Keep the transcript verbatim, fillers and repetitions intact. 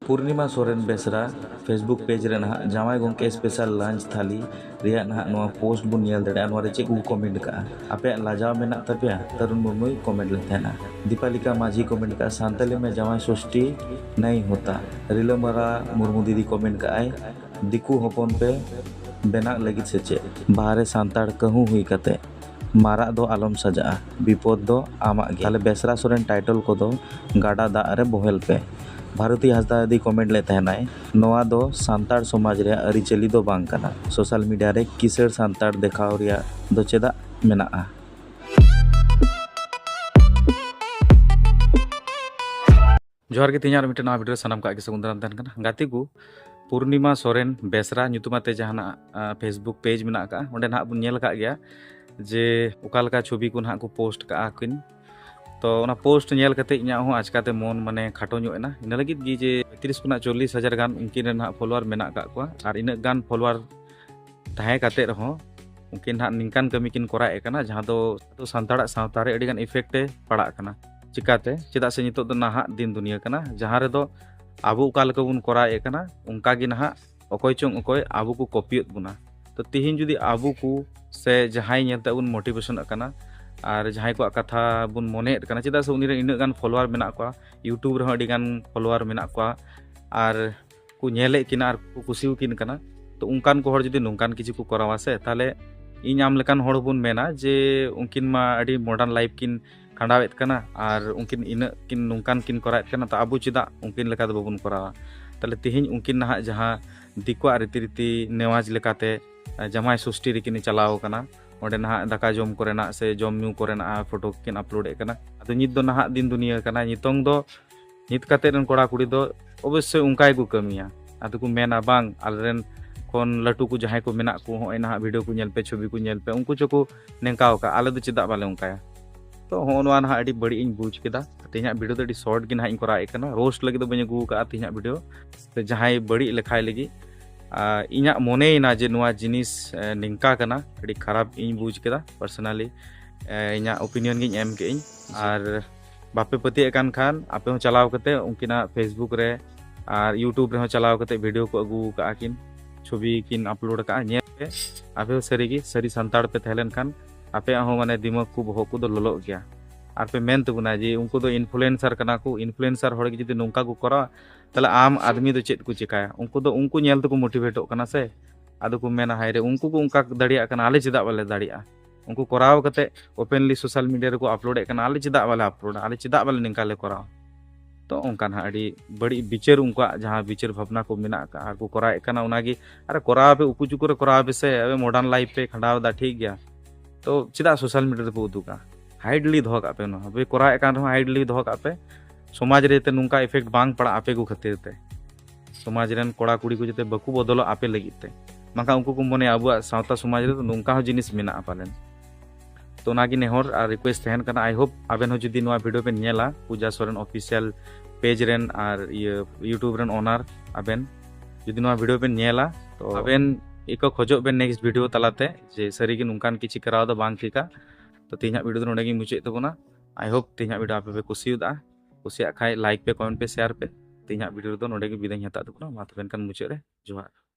ᱯᱩᱨᱱᱤᱢᱟ ᱥᱚᱨᱮᱱ ᱵᱮᱥᱨᱟ Facebook page ᱨᱮ ᱱᱟᱦᱟᱜ ᱡᱟᱶᱟᱭ ᱜᱚᱢᱠᱮ ᱥᱯᱮᱥᱟᱞ ᱞᱟᱧᱪ ᱛᱷᱟᱹᱞᱤ ᱨᱮᱭᱟᱜ ᱱᱟᱦᱟᱜ ᱱᱚᱣᱟ ᱯᱳᱥᱴ ᱵᱚᱱ ᱧᱮᱞ ᱫᱟᱲᱮᱭᱟᱜᱼᱟ᱾ ᱱᱚᱣᱟ ᱨᱮ ᱪᱮᱫ ᱠᱚ ᱠᱚᱢᱮᱱᱴ ᱠᱟᱜᱼᱟ? ᱟᱯᱮᱭᱟᱜ ᱞᱟᱡᱟᱣ ᱢᱮᱱᱟᱜ ᱛᱟᱯᱮᱭᱟ? ᱛᱟᱨᱩᱱ ᱢᱩᱨᱢᱩᱭ ᱠᱚᱢᱮᱱᱴ ᱞᱮᱫ ᱛᱟᱦᱮᱱᱟ᱾ ᱫᱤᱯᱟᱞᱤᱠᱟ ᱢᱟᱹᱡᱷᱤ ᱠᱚᱢᱮᱱᱴ ᱠᱟᱜᱼᱟ, ᱥᱟᱱᱛᱟᱞᱤ ᱢᱮ ᱡᱟᱶᱟᱭ ᱥᱚᱥᱴᱤ ᱱᱟᱹᱭ ᱦᱳᱛᱟ᱾ ᱨᱤᱞᱟᱹᱢᱟᱨᱟ ᱢᱩᱨᱢᱩ ᱫᱤᱫᱤ ᱠᱚᱢᱮᱱᱴ ᱠᱟᱜᱼᱟᱭ, ᱫᱤᱠᱩ ᱦᱚᱯᱚᱱ ᱯᱮ ᱵᱮᱱᱟᱜ ᱞᱟᱹᱜᱤᱫ ᱥᱮ ᱪᱮᱫ? ᱵᱟᱦᱨᱮ ᱥᱟᱱᱛᱟᱲ ᱠᱟᱹᱦᱩ ᱦᱩᱭ ᱠᱟᱛᱮ ᱢᱟᱨᱟᱜ ᱫᱚ ᱟᱞᱚᱢ ᱥᱟᱡᱟᱜᱼᱟ, ᱵᱤᱯᱚᱫ ᱫᱚ ᱟᱢᱟᱜ ᱜᱮ᱾ ᱛᱟᱦᱞᱮ ᱵᱮᱥᱨᱟ ᱥᱚᱨᱮᱱ ᱴᱟᱭᱴᱚᱞ ᱠᱚᱫᱚ ᱜᱟᱰᱟ ᱫᱟᱜ ᱨᱮ ᱵᱚᱦᱮᱞ ᱯᱮ᱾ ᱵᱷᱟᱨᱚᱛᱤ ᱦᱟᱸᱥᱫᱟ ᱫᱤᱫᱤ ᱠᱚᱢᱮᱱᱴ ᱞᱮᱫ ᱛᱟᱦᱮᱱᱟᱭ, ᱱᱚᱣᱟ ᱫᱚ ᱥᱟᱱᱛᱟᱲ ᱥᱚᱢᱟᱡᱽ ᱨᱮᱭᱟᱜ ᱟᱹᱨᱤᱪᱟᱹᱞᱤ ᱫᱚ ᱵᱟᱝ ᱠᱟᱱᱟ᱾ ᱥᱳᱥᱟᱞ ᱢᱤᱰᱤᱭᱟ ᱨᱮ ᱠᱤᱥᱟᱹᱬ ᱥᱟᱱᱛᱟᱲ ᱫᱮᱠᱷᱟᱣ ᱨᱮᱭᱟᱜ ᱫᱚ ᱪᱮᱫᱟᱜ ᱢᱮᱱᱟᱜᱼᱟ? ᱡᱚᱦᱟᱨ ᱜᱮ, ᱛᱮᱦᱮᱧ ᱟᱨ ᱢᱤᱫᱴᱮᱱ ᱱᱟᱣᱟ ᱵᱷᱤᱰᱤᱭᱳ ᱨᱮ ᱥᱟᱱᱟᱢ ᱠᱚᱣᱟᱜ ᱜᱮ ᱥᱟᱹᱜᱩᱱ ᱫᱟᱨᱟᱢ ᱛᱟᱦᱮᱱ ᱠᱟᱱᱟ᱾ ᱜᱟᱛᱮ ᱠᱚ, ᱯᱩᱨᱱᱤᱢᱟ ᱥᱚᱨᱮᱱ ᱵᱮᱥᱨᱟ ᱧᱩᱛᱩᱢ ᱟᱛᱮ ᱡᱟᱦᱟᱱᱟᱜ, ᱟ, Facebook ᱯᱮᱡᱽ ᱢᱮᱱᱟᱜ ᱟᱠᱟᱫᱼᱟ, ᱚᱸᱰᱮ ᱱᱟᱦᱟᱜ ᱵᱚᱱ ᱧᱮᱞ ᱟᱠᱟᱫ ᱜᱮᱭᱟ ᱡᱮ ᱚᱠᱟ ᱞᱮᱠᱟ ᱪᱷᱚᱵᱤ ᱠᱚ ᱱᱟᱦᱟᱜ ᱠᱚ ᱯᱳᱥᱴ ᱠᱟᱜᱼᱟ ᱠᱤᱱ᱾ ᱛᱚ ᱚᱱᱟ ᱯᱳᱥᱴ ᱧᱮᱞ ᱠᱟᱛᱮ ᱤᱧᱟᱹᱜ ᱦᱚᱸ ᱟᱪᱠᱟᱛᱮ ᱢᱚᱱ ᱢᱟᱱᱮ ᱠᱷᱟᱴᱚ ᱧᱚᱜ ᱮᱱᱟ᱾ ᱤᱱᱟᱹ ᱞᱟᱹᱜᱤᱫ ᱜᱮ ᱡᱮ ᱯᱚᱸᱭᱛᱨᱤᱥ ᱠᱷᱚᱱᱟᱜ ᱪᱚᱞᱞᱤᱥ ᱦᱟᱡᱟᱨ ᱜᱟᱱ ᱩᱱᱠᱤᱱ ᱨᱮᱱ ᱱᱟᱦᱟᱜ ᱯᱷᱚᱞᱳᱣᱟᱨ ᱢᱮᱱᱟᱜ ᱟᱠᱟᱫ ᱠᱚᱣᱟ, ᱟᱨ ᱤᱱᱟᱹᱜ ᱜᱟᱱ ᱯᱷᱚᱞᱳᱣᱟᱨ ᱛᱟᱦᱮᱸ ᱠᱟᱛᱮ ᱨᱮᱦᱚᱸ ᱩᱱᱠᱤᱱ ᱱᱟᱦᱟᱜ ᱱᱤᱝᱠᱟᱱ ᱠᱟᱹᱢᱤ ᱠᱤᱱ ᱠᱚᱨᱟᱣᱮᱫ ᱠᱟᱱᱟ, ᱡᱟᱦᱟᱸ ᱫᱚ ᱥᱟᱱᱛᱟᱲᱟᱜ ᱥᱟᱶᱛᱟ ᱨᱮ ᱟᱹᱰᱤ ᱜᱟᱱ ᱤᱯᱷᱮᱠᱴ ᱮ ᱯᱟᱲᱟᱜ ᱠᱟᱱᱟ᱾ ᱪᱤᱠᱟᱛᱮ? ᱪᱮᱫᱟᱜ ᱥᱮ ᱱᱤᱛᱚᱜ ᱫᱚ ᱱᱟᱦᱟᱜ ᱫᱤᱱ ᱫᱩᱱᱤᱭᱟᱹ ᱠᱟᱱᱟ, ᱡᱟᱦᱟᱸ ᱨᱮᱫᱚ ᱟᱵᱚ ᱚᱠᱟ ᱞᱮᱠᱟ ᱵᱚᱱ ᱠᱚᱨᱟᱣᱮᱫ ᱠᱟᱱᱟ, ᱚᱱᱠᱟ ᱜᱮ ᱱᱟᱦᱟᱜ ᱚᱠᱚᱭ ᱪᱚᱝ ᱚᱠᱚᱭ ᱟᱵᱚ ᱠᱚ ᱠᱚᱯᱤᱭᱮᱫ ᱵᱚᱱᱟ᱾ ᱛᱚ ᱛᱤᱦᱤᱧ ᱡᱩᱫᱤ ᱟᱵᱚ ᱠᱚ ᱥᱮ ᱡᱟᱦᱟᱸᱭ ᱧᱮᱞᱛᱮ ᱵᱚᱱ ᱢᱳᱴᱤᱵᱷᱮᱥᱚᱱᱚᱜ ᱠᱟᱱᱟ ᱟᱨ ᱡᱟᱦᱟᱸᱭ ᱠᱚᱣᱟᱜ ᱠᱟᱛᱷᱟ ᱵᱚᱱ ᱢᱚᱱᱮᱭᱮᱫ ᱠᱟᱱᱟ, ᱪᱮᱫᱟᱜ ᱥᱮ ᱩᱱᱤ ᱨᱮᱱ ᱤᱱᱟᱹᱜ ᱜᱟᱱ ᱯᱷᱚᱞᱳᱣᱟᱨ ᱢᱮᱱᱟᱜ ᱠᱚᱣᱟ, YouTube ᱨᱮᱦᱚᱸ ᱟᱹᱰᱤ ᱜᱟᱱ ᱯᱷᱚᱞᱳᱣᱟᱨ ᱢᱮᱱᱟᱜ ᱠᱚᱣᱟ, ᱟᱨ ᱠᱚ ᱧᱮᱞᱮᱫ ᱠᱤᱱᱟ ᱟᱨ ᱠᱚ ᱠᱩᱥᱤᱣᱟᱠᱤᱱ ᱠᱟᱱᱟ᱾ ᱛᱚ ᱚᱱᱠᱟᱱ ᱠᱚ ᱦᱚᱲ ᱡᱩᱫᱤ ᱱᱚᱝᱠᱟᱱ ᱠᱤᱪᱷᱩ ᱠᱚ ᱠᱚᱨᱟᱣᱟ ᱥᱮ, ᱛᱟᱦᱞᱮ ᱤᱧ ᱟᱢ ᱞᱮᱠᱟᱱ ᱦᱚᱲ ᱵᱚᱱ ᱢᱮᱱᱟ ᱡᱮ ᱩᱱᱠᱤᱱ ᱢᱟ ᱟᱹᱰᱤ ᱢᱚᱰᱟᱨᱱ ᱞᱟᱭᱤᱯᱷ ᱠᱤᱱ ᱠᱷᱟᱸᱰᱟᱣᱮᱫ ᱠᱟᱱᱟ ᱟᱨ ᱩᱱᱠᱤᱱ ᱤᱱᱟᱹᱜ ᱠᱤᱱ ᱱᱚᱝᱠᱟᱱ ᱠᱤᱱ ᱠᱚᱨᱟᱣᱮᱫ ᱠᱟᱱᱟ, ᱛᱚ ᱟᱵᱚ ᱪᱮᱫᱟᱜ ᱩᱱᱠᱤᱱ ᱞᱮᱠᱟ ᱫᱚ ᱵᱟᱵᱚᱱ ᱠᱚᱨᱟᱣᱟ? ᱛᱟᱦᱞᱮ ᱛᱤᱦᱤᱧ ᱩᱱᱠᱤᱱ ᱱᱟᱦᱟᱜ ᱡᱟᱦᱟᱸ ᱫᱤᱠᱩᱣᱟᱜ ᱨᱤᱛᱤ ᱨᱤᱛᱤ ᱱᱮᱣᱟᱡᱽ ᱞᱮᱠᱟᱛᱮ, ᱟ, ᱡᱟᱢᱟᱭ ᱥᱚᱥᱴᱤ ᱨᱮᱠᱤᱱ ᱪᱟᱞᱟᱣ ᱠᱟᱱᱟ, ᱚᱸᱰᱮ ᱱᱟᱦᱟᱜ ᱫᱟᱠᱟ ᱡᱚᱢ ᱠᱚᱨᱮᱱᱟᱜ ᱥᱮ ᱡᱚᱢ ᱧᱩ ᱠᱚᱨᱮᱱᱟᱜ ᱯᱷᱳᱴᱳ ᱠᱤᱱ ᱟᱯᱞᱳᱰᱮᱫ ᱠᱟᱱᱟ᱾ ᱟᱫᱚ ᱱᱤᱛ ᱫᱚ ᱱᱟᱦᱟᱜ ᱫᱤᱱ ᱫᱩᱱᱤᱭᱟᱹ ᱠᱟᱱᱟ, ᱱᱤᱛᱚᱝ ᱫᱚ ᱱᱤᱛ ᱠᱟᱛᱮᱫ ᱨᱮᱱ ᱠᱚᱲᱟ ᱠᱩᱲᱤ ᱫᱚ ᱚᱵᱚᱥᱥᱳᱭ ᱚᱱᱠᱟ ᱜᱮᱠᱚ ᱠᱟᱹᱢᱤᱭᱟ᱾ ᱟᱫᱚ ᱠᱚ ᱢᱮᱱᱟ, "ᱵᱟᱝ, ᱟᱞᱮᱨᱮᱱ ᱠᱷᱚᱱ ᱞᱟᱹᱴᱩ ᱠᱚ ᱡᱟᱦᱟᱸᱭ ᱠᱚ ᱢᱮᱱᱟᱜ ᱠᱚ, ᱦᱚᱸᱜᱼᱚᱭ ᱱᱟᱦᱟᱜ ᱵᱷᱤᱰᱤᱭᱳ ᱠᱚ ᱧᱮᱞ ᱯᱮ, ᱪᱷᱚᱵᱤ ᱠᱚ ᱧᱮᱞ ᱯᱮ, ᱩᱱᱠᱩ ᱪᱚᱠᱚ ᱱᱮᱝᱠᱟᱣ ᱟᱠᱟᱫ, ᱟᱞᱮ ᱫᱚ ᱪᱮᱫᱟᱜ ᱵᱟᱞᱮ ᱚᱱᱠᱟᱭᱟ?" ᱛᱚ ᱦᱚᱸᱜᱼᱚ ᱱᱚᱣᱟ ᱱᱟᱦᱟᱜ ᱟᱹᱰᱤ ᱵᱟᱹᱲᱤᱡ ᱤᱧ ᱵᱩᱡᱽ ᱠᱮᱫᱟ᱾ ᱛᱮᱦᱮᱧᱟᱜ ᱵᱷᱤᱰᱤᱭᱳ ᱫᱚ ᱟᱹᱰᱤ ᱥᱚᱨᱴ ᱜᱮ ᱱᱟᱦᱟᱜ ᱤᱧ ᱠᱚᱨᱟᱣᱮᱫ ᱠᱟᱱᱟ, ᱨᱳᱥᱴ ᱞᱟᱹᱜᱤᱫ ᱫᱚ ᱵᱟᱹᱧ ᱟᱹᱜᱩ ᱟᱠᱟᱫᱼᱟ ᱛᱮᱦᱮᱧᱟᱜ ᱵᱷᱤᱰᱤᱭᱳ᱾ ᱛᱚ ᱡᱟᱦᱟᱸᱭ ᱵᱟᱹᱲᱤᱡ ᱞᱮᱠᱷᱟᱭ ᱞᱟᱹᱜᱤᱫ, ᱟᱨ ᱤᱧᱟᱹᱜ ᱢᱚᱱᱮᱭᱮᱱᱟ ᱡᱮ ᱱᱚᱣᱟ ᱡᱤᱱᱤᱥ, ᱮ, ᱱᱤᱝᱠᱟ ᱠᱟᱱᱟ, ᱟᱹᱰᱤ ᱠᱷᱟᱨᱟᱯ ᱤᱧ ᱵᱩᱡᱽ ᱠᱮᱫᱟ ᱯᱟᱨᱥᱳᱱᱟᱞᱤ᱾ ᱮ, ᱤᱧᱟᱹᱜ ᱳᱯᱤᱱᱤᱭᱚᱱ ᱜᱤᱧ ᱮᱢ ᱠᱮᱫᱟᱹᱧ᱾ ᱟᱨ ᱵᱟᱯᱮ ᱯᱟᱹᱛᱭᱟᱹᱜ ᱠᱟᱱ ᱠᱷᱟᱱ ᱟᱯᱮ ᱦᱚᱸ ᱪᱟᱞᱟᱣ ᱠᱟᱛᱮ ᱩᱱᱠᱤᱱᱟᱜ Facebook ᱨᱮ, ᱟᱨ YouTube ᱨᱮᱦᱚᱸ ᱪᱟᱞᱟᱣ ᱠᱟᱛᱮ ᱵᱷᱤᱰᱤᱭᱳ ᱠᱚ ᱟᱹᱜᱩ ᱟᱠᱟᱫᱼᱟ ᱠᱤᱱ, ᱪᱷᱚᱵᱤ ᱠᱤᱱ ᱟᱯᱞᱳᱰ ᱟᱠᱟᱫᱼᱟ᱾ ᱧᱮᱞ ᱯᱮ, ᱟᱯᱮ ᱦᱚᱸ ᱥᱟᱹᱨᱤᱜᱮ ᱥᱟᱹᱨᱤ ᱥᱟᱱᱛᱟᱲ ᱯᱮ ᱛᱟᱦᱮᱸ ᱞᱮᱱᱠᱷᱟᱱ ᱟᱯᱮᱭᱟᱜ ᱦᱚᱸ ᱢᱟᱱᱮ ᱫᱤᱢᱟᱜᱽ ᱠᱚ, ᱵᱚᱦᱚᱜ ᱠᱚᱫᱚ ᱞᱚᱞᱚᱜ ᱜᱮᱭᱟ᱾ ᱟᱨ ᱯᱮ ᱢᱮᱱ ᱛᱟᱵᱚᱱᱟ ᱡᱮ ᱩᱱᱠᱩ ᱫᱚ ᱤᱱᱯᱷᱞᱩᱭᱮᱱᱥᱟᱨ ᱠᱟᱱᱟ ᱠᱚ, ᱤᱱᱯᱷᱞᱩᱭᱮᱱᱥᱟᱨ ᱦᱚᱲ ᱜᱮ ᱡᱩᱫᱤ ᱱᱚᱝᱠᱟ ᱠᱚ ᱠᱚᱨᱟᱣᱟ, ᱛᱟᱦᱚᱞᱮ ᱟᱢ ᱟᱫᱢᱤ ᱫᱚ ᱪᱮᱫ ᱠᱚ ᱪᱮᱠᱟᱭᱟ? ᱩᱱᱠᱩ ᱫᱚ ᱩᱱᱠᱩ ᱧᱮᱞ ᱛᱮᱠᱚ ᱢᱳᱴᱤᱵᱷᱮᱴᱚᱜ ᱠᱟᱱᱟ ᱥᱮ, ᱟᱫᱚ ᱠᱚ ᱢᱮᱱᱟ, "ᱦᱟᱭ ᱨᱮ, ᱩᱱᱠᱩ ᱠᱚ ᱚᱱᱠᱟ ᱫᱟᱲᱮᱭᱟᱜ ᱠᱟᱱᱟ, ᱟᱞᱮ ᱪᱮᱫᱟᱜ ᱵᱟᱞᱮ ᱫᱟᱲᱮᱭᱟᱜᱼᱟ?" ᱩᱱᱠᱩ ᱠᱚᱨᱟᱣ ᱠᱟᱛᱮ ᱳᱯᱮᱱᱞᱤ ᱥᱳᱥᱟᱞ ᱢᱤᱰᱤᱭᱟ ᱨᱮᱠᱚ ᱟᱯᱞᱳᱰᱮᱫ ᱠᱟᱱᱟ, ᱟᱞᱮ ᱪᱮᱫᱟᱜ ᱵᱟᱞᱮ ᱟᱯᱞᱳᱰᱟ, ᱟᱞᱮ ᱪᱮᱫᱟᱜ ᱵᱟᱞᱮ ᱱᱤᱝᱠᱟ ᱞᱮ ᱠᱚᱨᱟᱣᱟ? ᱛᱚ ᱚᱱᱠᱟᱱ ᱦᱟᱸᱜ ᱟᱹᱰᱤ ᱵᱟᱹᱲᱤᱡ ᱵᱤᱪᱟᱹᱨ, ᱩᱱᱠᱩᱣᱟᱜ ᱡᱟᱦᱟᱸ ᱵᱤᱪᱟᱹᱨ ᱵᱷᱟᱵᱽᱱᱟ ᱠᱚ ᱢᱮᱱᱟᱜ ᱟᱠᱟᱫ ᱟᱨ ᱠᱚ ᱠᱚᱨᱟᱣᱮᱫ ᱠᱟᱱᱟ, ᱚᱱᱟᱜᱮ᱾ ᱟᱨ ᱠᱚᱨᱟᱣ ᱯᱮ, ᱩᱠᱩ ᱪᱩᱠᱩ ᱨᱮ ᱠᱚᱨᱟᱣ ᱯᱮ ᱥᱮ, ᱟᱯᱮ ᱢᱚᱰᱟᱨᱱ ᱞᱟᱭᱤᱯᱷ ᱯᱮ ᱠᱷᱟᱸᱰᱟᱣ ᱮᱫᱟ, ᱴᱷᱤᱠ ᱜᱮᱭᱟ, ᱛᱚ ᱪᱮᱫᱟᱜ ᱥᱳᱥᱟᱞ ᱢᱤᱰᱤᱭᱟ ᱨᱮᱯᱮ ᱩᱫᱩᱜᱟ? ᱦᱟᱭᱤᱰᱞᱤ ᱫᱚᱦᱚ ᱠᱟᱜ ᱯᱮ, ᱚᱱᱟ ᱯᱮ ᱠᱚᱨᱟᱣᱮᱫ ᱠᱟᱱ ᱨᱮᱦᱚᱸ ᱦᱟᱭᱤᱰᱞᱤ ᱫᱚᱦᱚ ᱠᱟᱜ ᱯᱮ᱾ ᱥᱚᱢᱟᱡᱽ ᱨᱮ ᱡᱟᱛᱮ ᱱᱚᱝᱠᱟ ᱤᱯᱷᱮᱠᱴ ᱵᱟᱝ ᱯᱟᱲᱟᱜ ᱟᱯᱮ ᱠᱚ ᱠᱷᱟᱹᱛᱤᱨ ᱛᱮ, ᱥᱚᱢᱟᱡᱽ ᱨᱮᱱ ᱠᱚᱲᱟ ᱠᱩᱲᱤ ᱠᱚ ᱡᱟᱛᱮ ᱵᱟᱠᱚ ᱵᱚᱫᱚᱞᱚᱜ ᱟᱯᱮ ᱞᱟᱹᱜᱤᱫ ᱛᱮ᱾ ᱵᱟᱝᱠᱷᱟᱱ ᱩᱱᱠᱩ ᱠᱚ ᱢᱚᱱᱮᱭᱟ ᱟᱵᱚᱣᱟᱜ ᱥᱟᱶᱛᱟ ᱥᱚᱢᱟᱡᱽ ᱨᱮᱫᱚ ᱱᱚᱝᱠᱟ ᱦᱚᱸ ᱡᱤᱱᱤᱥ ᱢᱮᱱᱟᱜᱼᱟ ᱯᱟᱞᱮᱱ᱾ ᱛᱚ ᱚᱱᱟᱜᱮ ᱱᱮᱦᱚᱨ ᱟᱨ ᱨᱤᱠᱩᱭᱮᱥᱴ ᱛᱟᱦᱮᱱ ᱠᱟᱱᱟ᱾ ᱟᱭ ᱦᱳᱯ ᱟᱵᱮᱱ ᱦᱚᱸ ᱡᱩᱫᱤ ᱱᱚᱣᱟ ᱵᱷᱤᱰᱤᱭᱳ ᱵᱮᱱ ᱧᱮᱞᱟ, ᱯᱩᱡᱟ ᱥᱚᱨᱮᱱ ᱚᱯᱷᱤᱥᱤᱭᱟᱞ ᱯᱮᱡᱽ ᱨᱮᱱ ᱟᱨ ᱤᱭᱟᱹ YouTube ᱨᱮᱱ ᱳᱱᱟᱨ, ᱟᱵᱮᱱ ᱡᱩᱫᱤ ᱱᱚᱣᱟ ᱵᱷᱤᱰᱤᱭᱳ ᱵᱮᱱ ᱧᱮᱞᱟ, ᱛᱚ ᱟᱵᱮᱱ ᱤᱠᱟᱹ ᱠᱷᱚᱡᱚᱜ ᱵᱮᱱ ᱱᱮᱠᱥᱴ ᱵᱷᱤᱰᱤᱭᱳ ᱛᱟᱞᱟᱛᱮ ᱡᱮ ᱥᱟᱹᱨᱤᱜᱮ ᱱᱚᱝᱠᱟᱱ ᱠᱤᱪᱷᱩ ᱠᱚᱨᱟᱣ ᱫᱚ ᱵᱟᱝ ᱴᱷᱤᱠᱟ᱾ ᱛᱚ ᱛᱮᱦᱮᱧᱟᱜ ᱵᱷᱤᱰᱤᱭᱳ ᱫᱚ ᱱᱚᱰᱮ ᱜᱮᱧ ᱢᱩᱪᱟᱹᱫ ᱛᱟᱵᱚᱱᱟ᱾ ᱟᱭ ᱦᱳᱯ ᱛᱮᱦᱮᱧᱟᱜ ᱵᱷᱤᱰᱤᱭᱳ ᱟᱯᱮ ᱯᱮ ᱠᱩᱥᱤᱭᱟᱫᱟ᱾ ᱠᱩᱥᱤᱭᱟᱜ ᱠᱷᱟᱡ ᱞᱟᱭᱤᱠ ᱯᱮ, ᱠᱚᱢᱮᱱᱴ ᱯᱮ, ᱥᱮᱭᱟᱨ ᱯᱮ᱾ ᱛᱮᱦᱮᱧᱟᱜ ᱵᱷᱤᱰᱤᱭᱳ ᱨᱮᱫᱚ ᱱᱚᱰᱮ ᱜᱮ ᱵᱤᱫᱟᱹᱭ ᱤᱧ ᱦᱟᱛᱟᱣ ᱛᱟᱵᱚᱱᱟ᱾ ᱢᱟ ᱛᱚᱵᱮ ᱮᱱᱠᱷᱟᱱ ᱢᱩᱪᱟᱹᱫ ᱨᱮ ᱡᱚᱦᱟᱨ᱾